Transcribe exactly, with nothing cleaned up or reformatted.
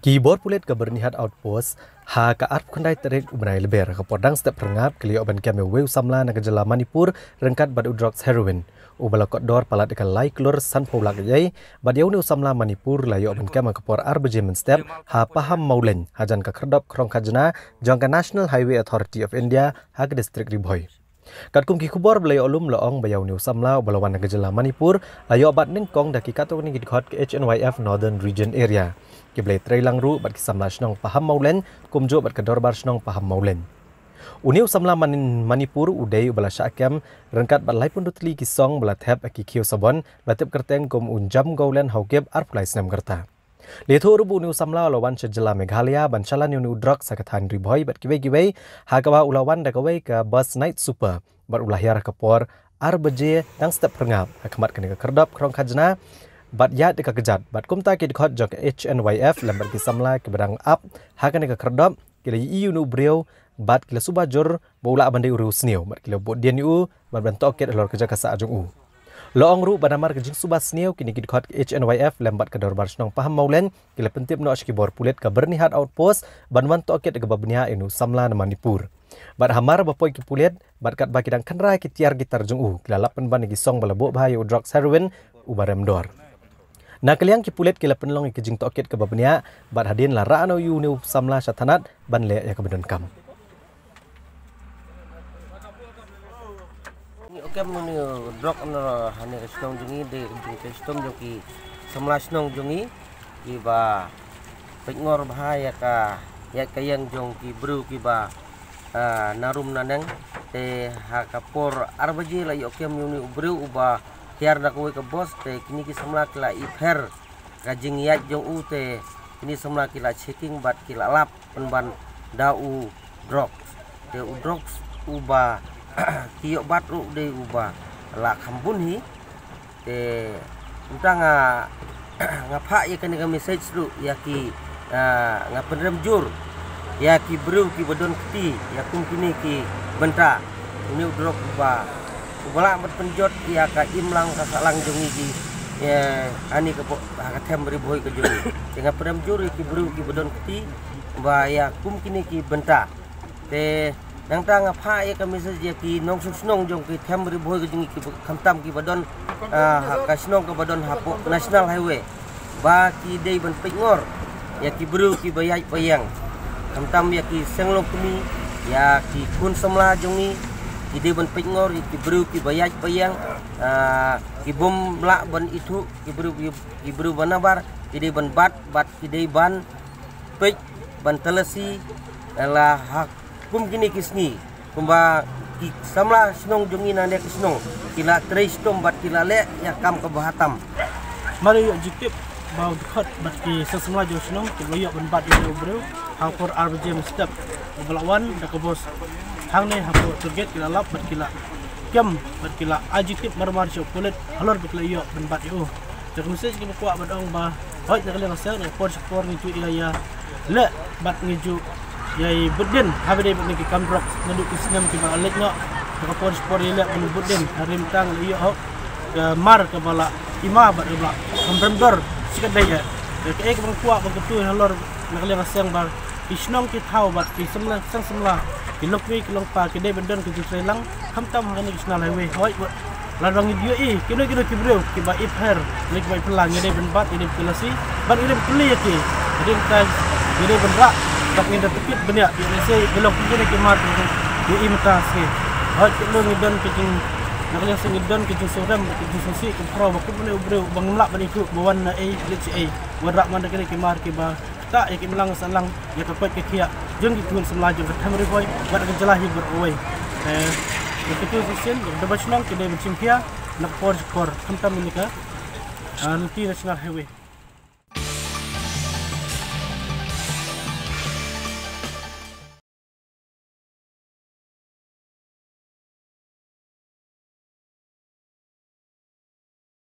Ki bor pulit ka Byrnihat Outpost ha ka arphew khyndai tarik u bnai Lber ka por dang step phyrngap ki la ïoh ban kem ïa uwei u samla na ka jylla Manipur ryngkat bad u drugs heroin uba la kot dor palat ïa ka lai klur sanphew lak ïa ei, bad ïa une u samla Manipur la ïoh ban kem ha ka por ar baje mynstep ha Paham Mawlein hajan ka khyrdop khrong khajna jong ka National Highway Authority of India ha ka distrik Ri Bhoi. Katkum ki khubor ba la ïoh lum la ong ba ïa une u samla uba la wan na ka jylla Manipur la ïoh bat nyngkong da ki katto katne ki dkhot ka H N Y F Northern Region Area. Ki ba la trei lang ruh bad ki samla shnong Paham Mawlein kumjuh bad ka dorbar shnong Paham Mawlein. Une u samla Mani-, Manipur u dei uba la shah kem ryngkat bad laiphew tylli ki song ba la thep ha ki khiew sabon ba la tip kyrteng kum u Jamgawlen Haokip arphew lai snem ka rta. La ïathuh ruh ba une u samla u la wan sha jylla Meghalaya ban shalan ïa une u drugs ha ka thaiñ Ri Bhoi bad kiwei kiwei, ha kaba u la wan da kawei ka bus night super bad u la hiar ha ka por ar baje dang step phyrngap ha khmat kane ka khyrdop khrong khajna bad ïaid da ka kjat bad kumta ki dkhot jong ka H N Y F lem bad ki samla kiba dang ap ha kane ka khyrdop ki la ïohi ïa une u briew bad ki la suba jur ba u lah ban dei u riewsniew bad ki la buh dien ïa u bad ban tohkit halor ka jaka sah jong u. La ong ruh ba namar ka jingsuba sniew kine ki dkhot ka H N Y F lem bad ka dorbar shnong Paham Mawlein ki la pyntip noh sha ki bor pulit ka Byrnihat Outpost ban wan tohkit ïa kaba bniah ïa une u samla na Manipur. Bad hamar ba poi ki pulit bad katba ki dang khynra ki tiar ki tar jong u ki la lap pynban ïa ki song ba la buh bha ïa u drugs heroin uba rem dor. Na ka liang ki pulit ki la pynlong ïa ka jingtohkit kaba bniah bad hadien la rah noh ïa une u samla sha thanat ban leh ïa kaba donkam. Ngi kem une u drug na hane ka shnong jong ngi, dei ka jingtrei shitom jong ki samla shnong jong ngi kiba peit ngor bha ïa ka, ïa ka ïeng jong ki briew kiba, ah, na rum na neng. Te ha ka por ar baje la ïoh kem ïa une u briew uba hiar na kawei ka bus, te kine ki samla ki la ïapher ka jingïaid jong u, te kine samla ki la checking bad ki la lap pynban da u drugs. Te u drugs uba ki ïoh bat ruh dei uba la kham bun hi. Te mynta nga, nga phah ïa kane ka message ruh ïa ki, ah, nga pynrem jur ïa ki briew kiba don kti ïa kum kine ki bynta. Une u drug uba, uba lah ban pynjot ïa ka imlang ka sahlang jong ngi ki, eh, ani ka bo-, ha ka them Ri Bhoi ka jong ngi. Te nga pynrem jur ïa ki briew kiba don kti ba ïa kum kine ki bynta. Te nangta nga phah ïa ka message ïa ki nongshong shnong jong ki them Ri Bhoi ka jong ngi kiba khamtam kiba don, ah, ha ka shnong kaba don hapoh National Highway ba ki dei ban peit ngor ïa ki briew kiba ïaid ba ïeng. Khamtam ïa ki seng longkmie, ïa ki khun samla jong ngi, ki dei ban peit ngor ïa ki briew kiba ïaid ba ïeng, ah, ki bym lah ban ithuh, ki briew, ki, ki briew ba nabar, ki dei ban bat, bad ki dei ban peit ban talasi, la ha kum kine ki sngi kumba ki samla shnong jong ngi na ne ki shnong ki la trei shitom bad ki la leh ïa kam kaba ha tam. Mar ïa jingtip ba u dkhot bad ki seng samla jong shnong ki la ïoh ban bat ïa u briew ha por ar baje mynstep uba la wan da ka bus hangne hapoh toll gate, ki la lap bad ki la kem bad ki la ai jingtip mar mar sha u pulit halor ba ki la ïoh ban bat ïa u. Te ka message kaba kwah ban ong ba hooid na ka liang ka seng, na ka por sha ka por ngi ju ïa ïa leh bad ngi ju ïa bud dien ha ba dei bad ngi ki kam drug naduh ki snem kiba la leit noh. Na ka por sha ka por ïa leh bad bud dien ha rim tang la ïoh hok ka mar kaba la ima bad kaba la kam rem dor shi katdei ïa. Te kaei kaba nga kwah ban kyntu halor na ka liang ka seng ba ki shnong ki thaw bad ki samla, seng samla, ki longkmie ki longpa ki dei ban don ki jingtrei lang khamtam ha kane ka National Highway. Hooid, lada ngi ïohi kino kino ki briew kiba ïapher ne kiba ïaphylla, ngi dei ban bat, ngi dei ban talasi bad ngi dei ban kylli ïa ki. Ngi dei ban, ngi dei ban rah bad ngi dei ban tohkit bniah ïa lehse ki longkmie ki mar ki ïohi mynta sngi. Hooid, kano ngi don ki jing, na ka liang seng ngi don ki jingsngewrem, ki jingsngewsih, ki khraw ba kum une u briew ba ngam lah ban ithuh ba wan na ei, leit shaei, wanrah man da kine ki mar kiba ktah ïa ki imlang sahlang, ïa ka koit ka khiah jong ki khun samla jong ka them Ri Bhoi bad ka jylla hi baroh kawei. Te ka kyntu shisien, ka dorbar shnong ki dei ban shim khia na ka por sha ka por khamtam ïa ka, ah, lynti National Highway.